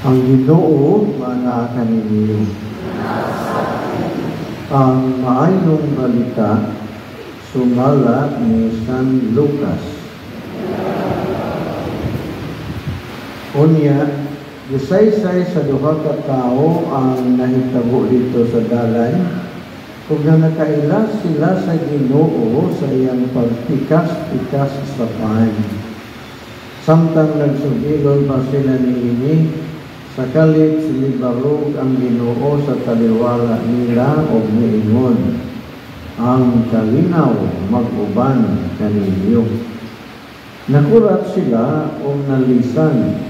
Ang Ginoo maanaa kaninyo. Ang maayong balita sumala ni San Lucas. Unya, gisaysay sa duha ka tawo ang nahitabo dito sa dalan ug nga nakaila sila sa Ginoo sa iyang pagpikas-pikas sa pan. Samtang nagsugilon pa sila niini, sa kalit sinibarog ang Ginoo sa taliwala nila og miingon, "Ang kalinaw mag-uban kaninyo." Nakurat sila og nalisan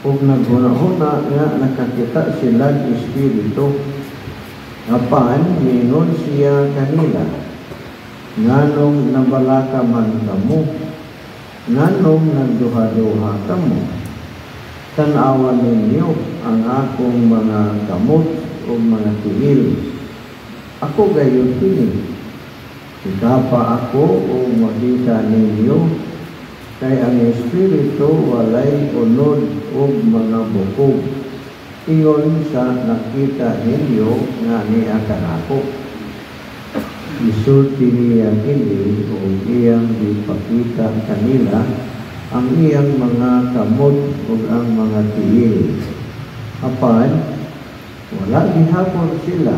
ug naghuna-huna nga nakakita sila espiritu. Apan miingon siya kanila, "Nganong nabalaka man kamo? Nganong nagduha-duha kamo? Tan-awa ninyo ang akong mga kamot o mga tiil. Ako gayud kini. Ikapa ako o makita ninyo, kay ang espiritu walay unod og mga bukog. Ingon sa nakita ninyo nga niya kanako." Isulti niya kini ug iyang gipakita kanila ang iyang mga kamot ug ang mga tiil. Apan wala gihapon sila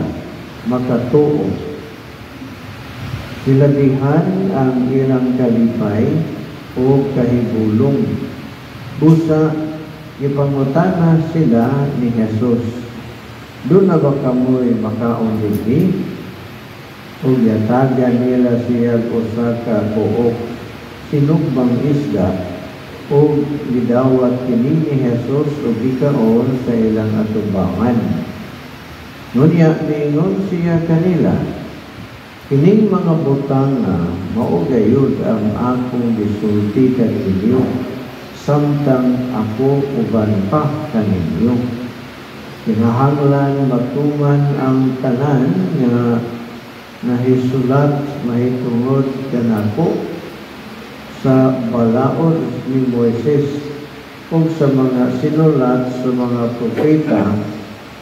makatuo. Silabihan ang ilang kalipay o kahibulong. Busa gipangutana sila ni Jesus, "Duna ba kamoy makaon dinhi?" Ug yatagan nila siya usa ka buok sinugbang isda, ug gidawat kini ni Jesus ug gikaon sa ilang atubangan. Ngunya niingon siya kanila, "Kining mga butanga mao gayud ang akong gisulti kaninyo samtang ako uban pa kaninyo. Kinahanglan matuman ang tanan nga nahisulat mahitungod kanako sa balaod ni Moises ug sa mga sinulat sa mga propeta,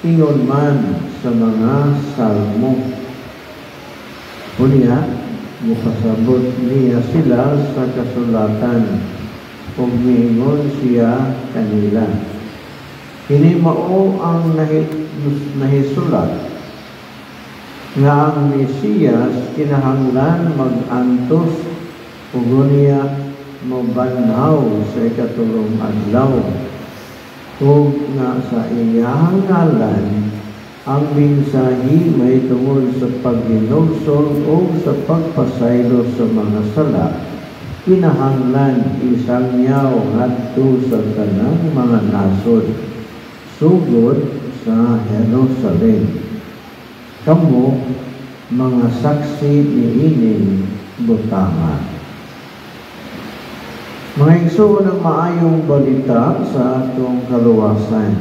ingon man sa mga salmo." Unya, mukasabot niya sila sa kasulatan ug miingon siya kanila, "Kini mao ang nahisulat nga ang Mesiyas kinahanglan mag-antos ug unya mobanhaw sa ikatulong adlaw, ug nga sa iyang ngalan ang mensahe mahitungod sa paghinulsol o sa pagpasaylo sa mga sala kinahanglan isangyaw ngadto sa tanang mga nasod, sugod sa Jerusalem. Kamo mga saksi niining butanga." Mga igsoon, ng maayong balita sa atong kaluwasan.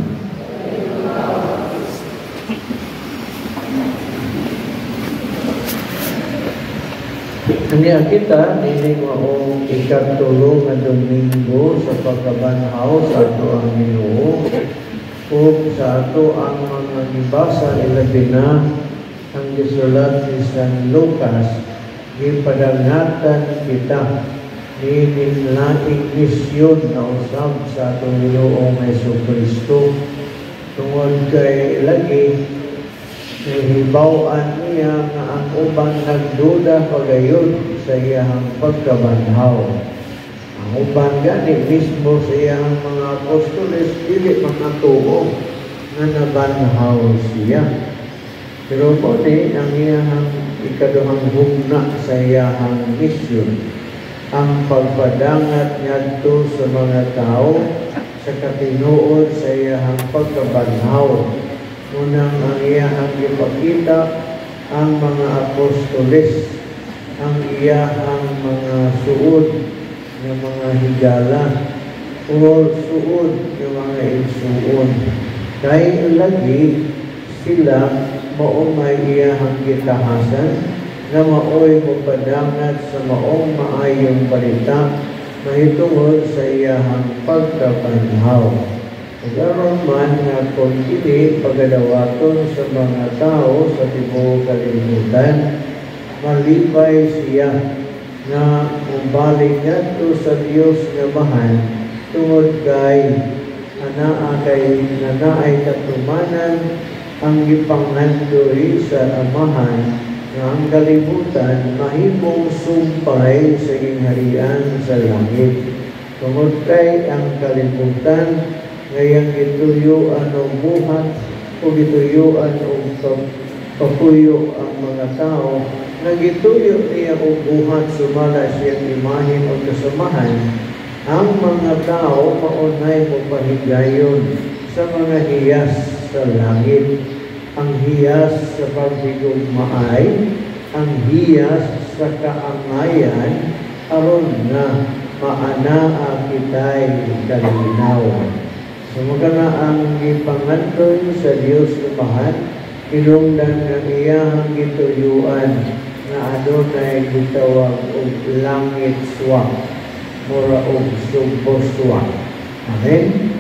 Kanya kita nining maong ikatulo nga Domingo sa pagkabanhaw sa ato ang Ginoo ug sa ato ang mga gibasa, ilabi na ang gisulat ni San Lucas, gipadangatan kita nining laing misyon na usab sa atong Ginoong Hesukristo, tungod kay lagi nahibaw-an niya nga ang uban nagduda pagayod sa iyang pagkabanhaw. Ang uban gani mismo sa iyang mga apostoles dili makatuo nga nabanhaw siya. Pero mao ni ang iyang ikaduhang hugna sa iyang misyon, ang pagpadangat ngadto sa mga tao sa katinuod sa iyang pagkabanhaw. Unang ang iyang ipakita ang mga apostoles, ang iyang mga suod nga mga higala o suod nga mga igsuon. Kay lagi sila mao may iyang gitahasan na maoy mopadangat sa maong maayong balita mahitungod sa iyang pagkabanhaw. Ug aron man nga kon kini pagadawaton sa mga tao sa tibuok kalibutan, malipay siya nga mobalik ngadto sa Dios nga Amahan, tungod kay anaa kay nga naay katumanan ang gipangandoy sa Amahan nga ang kalibutan mahimong sumpay sa gingharian sa langit. Tungod kay ang kalibutan ngayang gituyuan og buhat o gituyuan og papuyo ang mga tao nga gituyo niya og buhat sumala siyang imahen o kasamahan, ang mga tao maunay mopahigayon sa mga hiyas sa langit, ang hiyas sa paghigugmaay, ang hiyas sa kaangayan, aron nga maanaa kitay kalinaw. So na ang gipangandoy sa Dios Amahan, hinungdan nga iyahang gituyuan nga adunay gitawag og langit swak, mura og Sugbo swak. Amen.